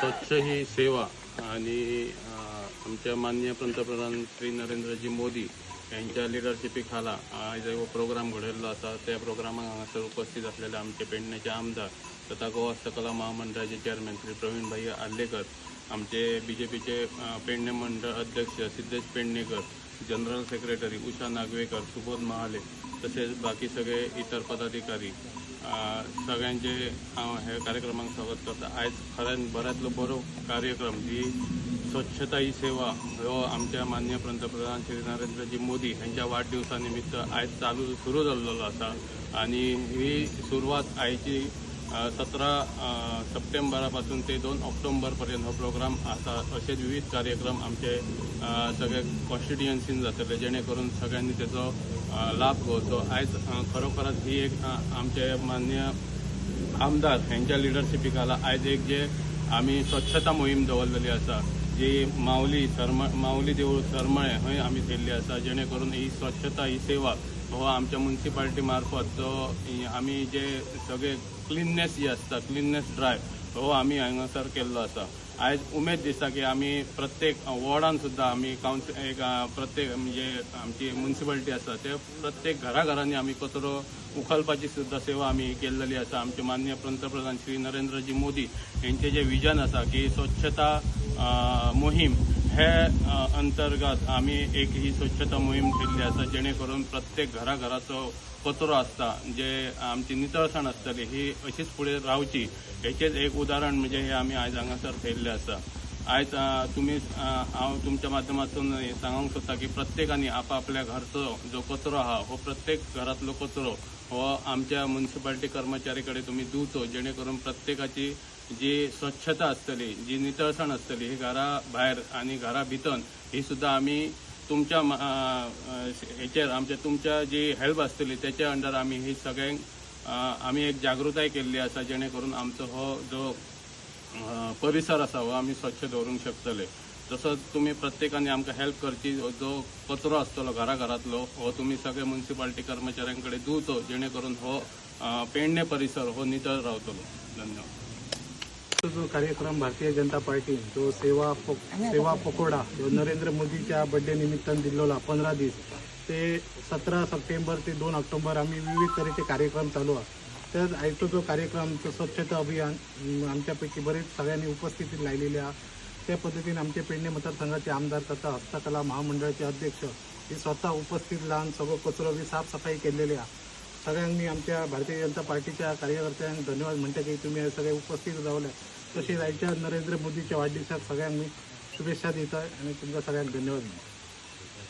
स्वच्छ ही सेवा आणि आमच्या माननीय पंतप्रधान श्री नरेंद्रजी मोदी यांच्या लिडरशिपी खाला आयज हो प्रोग्राम घडयल्लो आसा. त्या प्रोग्रामाक हांगासर उपस्थित आसलेले आमचे पेडण्याचे आमदार तथा गोवा हस्तकला महामंडळाचे चेअरमॅन श्री प्रवीण भाई आर्लेकर, आमचे बीजेपीचे पेडणे मंडळ अध्यक्ष सिद्धेश पेडणेकर, जनरल सेक्रेटरी उषा नागवेकर, सुबोध महाले, तसेच बाकी सगळे इतर पदाधिकारी, सगळ्यांचे हांव हे कार्यक्रमाक स्वागत करता. आयज खऱ्यान बऱ्यांतलो बरो कार्यक्रम ही स्वच्छता ही सेवा हो आमच्या माननीय पंतप्रधान श्री नरेंद्रजी मोदी यांच्या वाढदिवसा निमित्त आयज चालू सुरू जाल्लो आसा आनी ही सुरवात आयची 17 सप्टेंबरा पासून ते 2 ऑक्टोबर पर्यंत हो प्रोग्राम आसा. अशेच विविध कार्यक्रम आमचे सगळे कॉन्स्टिट्युएन्सीन जातले, जेणे करून सगळ्यांनी तेचो लाभ घेवचो. आयज खरोखरच ही एक आमचे माननीय आमदार हेंच्या लिडरशिपी खाला आयज एक जे आमी स्वच्छता मोहीम दवरलेली आसा, जी माऊली देवूळ सरमळे हय आमी केल्ली आसा, जेणे करून ही स्वच्छता ही सेवा हो आमच्या मुन्सिपालिटी मार्फत जो आमी जे सगळे क्लिननेस जी आसता, क्लिननेस ड्रायव्ह हो आमी हांगासर केल्लो आसा. आयज उमेद दिसता की आमी प्रत्येक वॉर्डान सुद्दां आमी कावन्सिल एक प्रत्येक म्हणजे आमची मुन्सिपालिटी आसा ते प्रत्येक घराघरांनी आमी कचरो उखलपाची सुद्दां सेवा आमी केल्लेली आसा. आमचे माननीय पंतप्रधान श्री नरेंद्रजी मोदी हेंचे जे विजन आसा की स्वच्छता मोहीम हे अंतर्गत आमी एक ही स्वच्छता मोहीम केल्ली आसा, जेणे करून प्रत्येक घराघराचो कचरो आसता, जे आमची नितळसाण आसतली ही अशीच फुडें रावची, हेचेच एक उदाहरण म्हणजे हे आमी आयज हांगासर थेयल्लें आसा. आयज तुमी हांव तुमच्या माध्यमातून सांगूंक सोदता की प्रत्येकानी आपापल्या घरचो जो कचरो आहा हो प्रत्येक घरांतलो कचरो हो आमच्या मुन्सिपालिटी कर्मचारी कडेन तुमी दिवचो, जेणे करून प्रत्येकाची जी स्वच्छता आसतली, जी नितळसाण आसतली ही घरा भायर आनी घरा भितर ही सुद्दां आमी तुमच्या हेचेर आमच्या तुमच्या जी हेल्प आसतली तेच्या अंडर आमी ही सगळ्यांक आमी एक जागृताय केल्ली आसा, जेणे करून आमचो हो जो परिसर आसा हो आमी स्वच्छ दवरूंक शकतले. तसोच तुमी प्रत्येकान आमकां हेल्प करची, जो कचरो आसतलो घराघरांतलो हो तुमी सगळे मुन्सिपालिटी कर्मचाऱ्यां कडेन दिवचो, जेणे करून हो पेडणे परिसर हो नितळ रावतलो. धन्यवाद. जो कार्यक्रम भारतीय जनता पार्टी जो सेवा सेवा पकोडा जो नरेंद्र मोदीच्या बर्थडे निमित्तान दिल्लो 15 दीस ते 17 सप्टेंबर ते 2 ऑक्टोबर आम्ही विविध तरेचे कार्यक्रम चालू आहा. तर आयचो जो कार्यक्रम तो स्वच्छता अभियान आमच्यापैकी बरेच सगळ्यांनी उपस्थिती लायलेली आहा. त्या पद्धतीने आमचे पेडणे मतदारसंघाचे आमदार तथा हस्तकला महामंडळाचे अध्यक्ष हे स्वतः उपस्थित राहून सगळं कचरो बी साफसफाई केलेली आहा. सगळ्यांनी आमच्या भारतीय जनता पार्टीच्या कार्यकर्त्यांक धन्यवाद म्हणटा की तुम्ही सगळे उपस्थित रावले. तसेच आयच्या नरेंद्र मोदीच्या वाढदिवसाक सगळ्यांक मी शुभेच्छा दिता आनी तुमकां सगळ्यांक धन्यवाद.